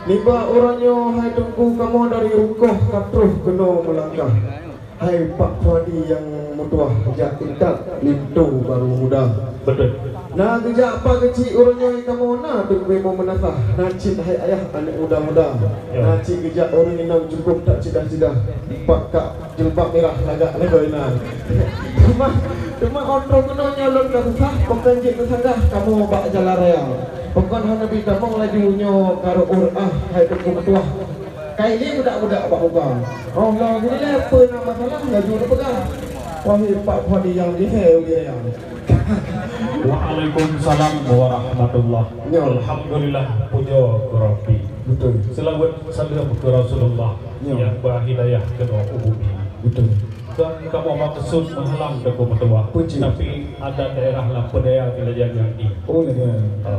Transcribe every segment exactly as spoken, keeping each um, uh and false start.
Nibak uroe nyoe hai Teungku kamoe dari rukoh ka troh keunoe meulangkah. Hai Pak Fuadi nyang meutuah, jak intat linto barô muda. Beutôi. Na geujak Pak Keuchik uroe nyoe kamoe na teungku meunasah. Na cit hai ayah aneuk muda-muda. Ya. Na cit geujak ureueng inong cukup that cidah-cidah. Pak Kak jilbab mirah lagak lagôi na. Teuma, teuma 'oh troh keunoe nyoe lôn ka susah, pakon jeuet keusanggah kamoe bak jalan raya. Pakon hana bi tamong laju nyoe ka reuôh ah hai Teungku meutuah. Kai lé budak-budak bak uga. Oh, lôn nilai peue na masalah laju neupeugah. Wahé Pak Fuadi nyang lihée ubé raya. Waalaikumsalam warahmatullah. Ya. Alhamdulillah, pujoe keu Rabbi. Beutôi. Seulaweuet saleuem keu Rasulullah. Ya. Nyang ba hidayah keunoe u bumi. Beutôi. Kon kamoe maksud meuhalang Teungku meutuah. Puji. Tapi adat daerah lam peudaya di lajang nyan di. Oh, ya. Ha.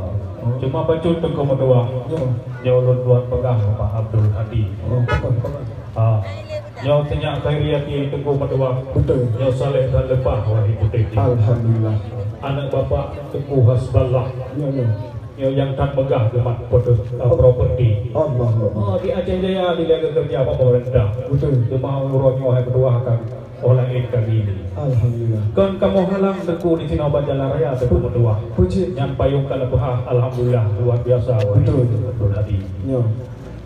Oh. Cuma bacut Teungku meutuah. Ya. Nyoe lôn tuan peugah Pak Abdul Hadi. Oh, apa, apa? Ha. Nyoe sinyak khairiati Teungku meutuah. Beutôi. Nyoe saleh dan leupah wahé putéh. Alhamdulillah. Aneuk bapak Teungku Hasballah. Ya, ya. Nyoe nyang that meugah geumat properti. Allah, Allah. Oh, di Aceh Jaya dilèe geukeureuja bak pemerintah. Beutôi. Teuma uroe nyoe hai meutuah akan oh laén kami ni. Alhamdulillah. Kon kamoe halang Teungku di sinoe bak jalan raya Teungku meutuah. Puji. Nyan payong ka leupah, alhamdulillah, luar biasa. Beutôi. Beutôi tadi. Nyoe.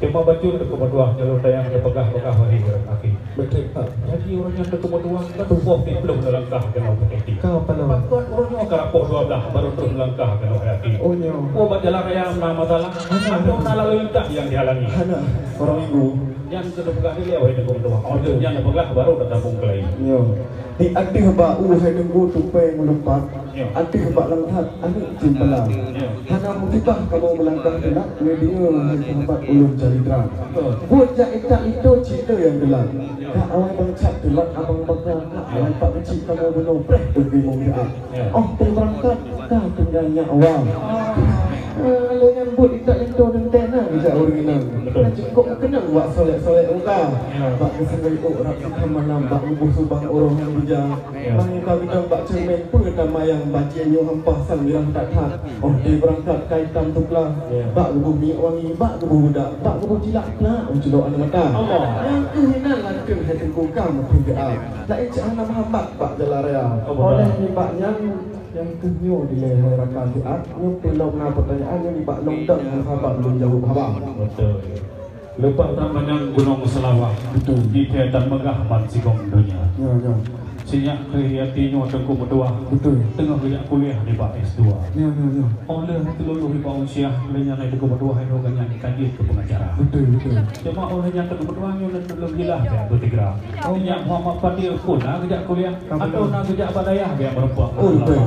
Teuma bacut Teungku meutuah nyoe lôn tanyong teupeugah-peugah hari ureueng akhé. Beutôi, Pak. Jadi ureueng nyan Teungku meutuah kan poh siplôh neulangkah keunoe bukét. Ka paloe. Pakon ureueng nyoe ka rapoh dua blah baru terus neulangkah keunoe akhé. Oh, nyoe. Oh, bak jalan raya na masalah. Hana. Atau na lalu lintas nyang dihalangi. Hana. Ureueng minggu. Nyan keuneuk peugah dilèe wahé Teungku meutuah. Oh, nyan peugah baru tatabong keulayi. Nyoe. Di ateueh bak u hai Teungku tupée meulumpat. Ya. Ateueh bak langkat aneuk ceumpala. Ya. Hana musibah kamoe meulangkah teulat, neudeungoe hai sahabat ulôn calitra. Betul. Buet jak intat linto cit le nyang teulat. Ya. Ka awai bangcat teulat abang baka, ka awai Pak Keuchik kamoe bunoe preh peugeumong siat. Ya. Oh, teubeurangkat ka tinggai nyak awai. Ah. Ah, lheueh nyan buet intat linto teuntée na geujak ureueng inong. Betul. Ka cukôp meukeunong bak solek-solek muka. Ya. Bak geuseungaiôk rab sikam malam, bak geuboh subang uroe nyang bija. Ya. Bang ka geudong bak ceureumen peue tamayang bajée nyoe hampah sang mirah that-that. Oh, di beurangkat kai tam tukla. Ya. Bak geuboh minyeuk wangi, bak geuboh bedak, bak geuboh cilak plak meuculok aneuk mata. Allah. Nyang keuh inan lakeue hai Teungku ka meuteun doa. Laén cit hana meuhambat bak jalan raya. Allah. Oleh nibak nyan, nyang keuh nyoe dilèe hai rakan siat, nyoe peulom na peutanyaan nyoe nibak lôn dong sahabat lôn jaweueb haba. Betul. Leupah that manyang gunong Seulawah. Betul. Di pih tan meugah ban sigom donya. Ya, ya. Sinyak keu Yati nyoe Teungku meutuah. Betul. Teungoh geujak kuliah nibak S dua. Ya, ya, ya. Oh lheueh teululus nibak Unsyah, lheueh nyan Teungku meutuah nyoe gobnyan ka jeuet keu pengacara. Betul, betul. Cuma oh lheueh nyan Teungku meutuah nyoe lôn hilah bak Bukit Tigran. Oh. Sinyak Muhammad Fadil pun na geujak kuliah. Ka beutôi. Atau na geujak bak dayah bak meureumpok. Oh, beutôi.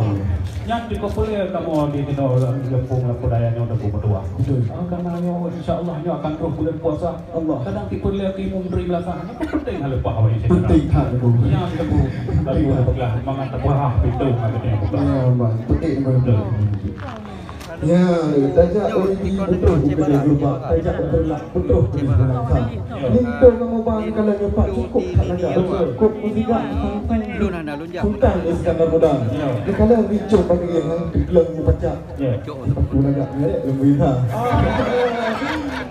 Nyan di Kopelé kamoe di sinoe lam gampông lam budaya nyoe Teungku meutuah. Betul. Ah, karena nyoe insya Allah nyoe akan troh bulan puasa. Allah. Kadang tipeue lé keu imum bri meulasan. Nyoe peunteng hana leupah awak nyoe. Peunteng that, Teungku. Nyan Teungku. Lalu peugah mangat teupeurah pintoe hana teupeurah. Ya, Bang. Peunteng, Bang. Betul. Ya, tajak ureueng di butoh bukan geubak, tajak ureueng nak butoh di bangsa. Linto kamoe ba neukalon nyoe Pak cukôp that lagak. Betul. Kôp meusiga sang-sang Sultan Iskandar Muda. Ya. Neukalon rincong bagi yang teugleng mupacak. Ya. Sipatu lagak ngerek leumbui ha.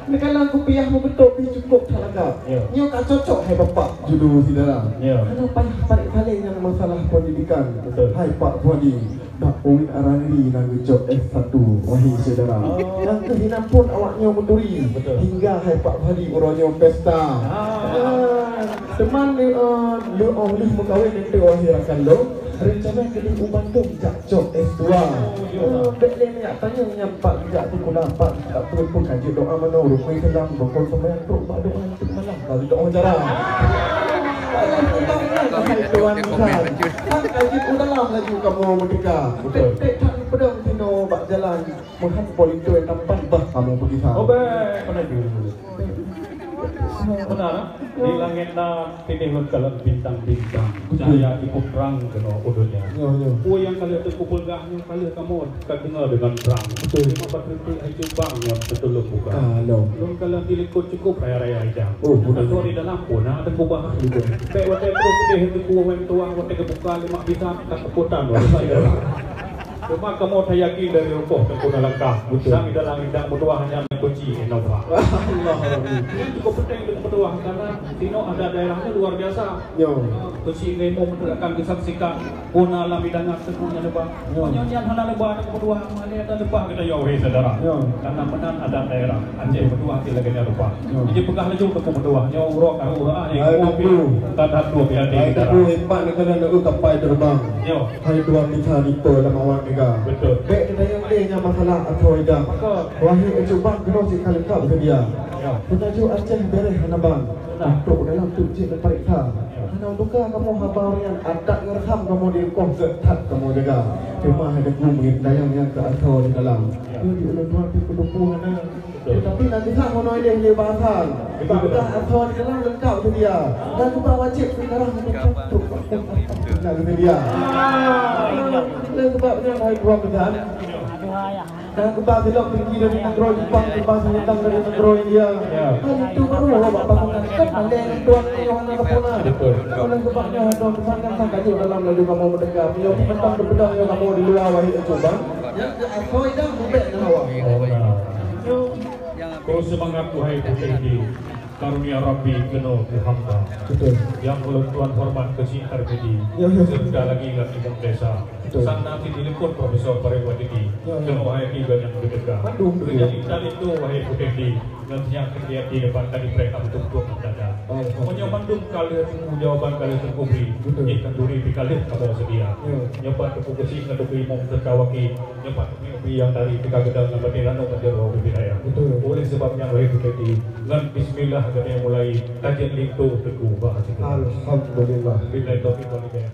Neukalon kupiah meubeutôk pih cukôp that lagak. Ya. Nyoe ka cocok hai bapak judo syedara. Ya. Hana payah parit saleng nyang masalah pendidikan. Betul. Hai Pak Fuadi. Bak Uin Arani na geucok S satu, wahé syedara. Oh. Nyang keuh inan phon awak nyoe meuturi. Betul. Hingga hai Pak Fuadi uroe nyoe pesta. Ah. Ah, teuma, eh, lheueh, oh, lheueh meukawen enteuk wahé rakan lôn, rencana keudeh u Bandung jak cok S dua. Oh, iya. Eh, bèk lé neujak tanyong nyan Pak geujak sikula, Pak geujak peuet pun ka jeuet doa manoe, rukui seulam, rukon seumayang trok bak doa. Malah bagi doa jalan. Alah, kita ingat, wahai tuan muda. Kan lagi u dalam laju kamoe meuteuka. Betul. Tek-tek that peudong sinoe bak jalan. Meuhan polito nyang tampan bah kamoe peugisa. Oh, bèk, mana dia? Benar, di langit na teubiet lôn kalon bintang-bintang. Betul. Cahya jipeutrang keunoe u donya. Ya, ya. Peue nyang ka lheueh Teungku peugah nyoe ka lheueh kamoe ka deungoe deungon trang. Betul. Cuma bak teunteuk hai cubang nyang beutôi lôn buka. Ah, no. Lôn kalon di likot cukup raya-raya ijang. Oh, betul. Atau di dalam pun na Teungku bah. Betul. Bèk watèe troh keudeh Teungku wéng tuah watèe geubuka lemak bisan ka keupotan watèe. Cuma kamoe tayakin dari rukoh Teungku na langkah. Betul. Sang di dalam indak meutuah hanya Kunci Innova. Allah. Ini cukup penting untuk ketua karena sinoe adat daerahnya luar biasa. Yo. Kunci ilmu akan disaksikan. Puna lam hidangan teguhnya leubah. Yo. Meunyoe nyan hana leubah, ada kebutuhan, mana ada leubah kita yo, wahai saudara. Yo. Karena meunan adat daerah. Aceh betuah di laganya rupa. Yo. Jadi peugah laju untuk kebutuhan. Nyoe urok, urok, ah, Hai, Teungku. Hai, Teungku, hebat ni kalian nak kapai terbang. Yo. Hai, dua mita di pe lam awak nega. Betul. Bek kita yang deh nya masalah atau idang. Betul. Wahai kecuba kena si kalengkap sedia. Yo. Penajuk Aceh bereh hana bang. Nah. Untuk dalam tu cik dan periksa. Ya. Hana duka kamu haba nyan, adat ngeurham kamu di rukoh geuh that kamu jaga. Cuma hana gum dayang nyang keu asoe di dalam. Ya. Dia di ulôn tuan pi kudupu hana. Betul. Tetapi nak kisah ngono ileh le bahasan. Betul. Dah asoe di dalam lengkap sedia. Dan juga wajib sekarang untuk nak sedia. Ah. Oleh sebab nyan hai tuan besar. Aduh, ayah. Dan keubah silop tinggi dari nanggroe Jepang, keubah silintang dari nanggroe India. Ya. Hal itu baru awak bak bangunan kan pandai ngon tuan nyoe hana sempurna. Betul. Oleh sebab nyoe hana pesan kan sang kayu dalam lalu kamoe merdeka. Meunyoe pesan bepeudang nyoe kamoe di luwa wahai Ecok Bang. Nyan keu asoe idang bubek ngon hawa. Oh, nah. Terus semangat, wahai Putéh Di. Karunia Rabbi keunoe keu hamba. Betul. Nyang ulôn tuan hormat keu Cik Tarmidi. Ya, ya. Serta lagi ngon Imum Desa. Betul. Sang na cit dilikot Profesor Parek Watiti. Ya, ya. Keunoe hai tiga nyang beuteuka. Mandum, betul. Keu nyang intat itu, wahai Putéh Di, ngon siang keu hati depan ka dipreh ka beutôi-beutôi meudadak. Oh, betul. Meunyoe mandum ka lheueh teungku jawaban ka lheueh teungku bri, betul. Jih khanduri pih ka lheueh kamoe seudia. Ya. Nyoe pat teungku Geuchik ngon teungku Imum serta waki, nyoe pat teungku Imum nyang dari pih ka geudang ngon batèe lanok bak jaroe ubit raya. Betul. Oleh sebab nyan, wahai Putéh Di, ngon bismillah geutanyoe mulai, ka jeuet linto teungku bak sigoe. Alhamdulillah. Billahi taufiq wal hidayah.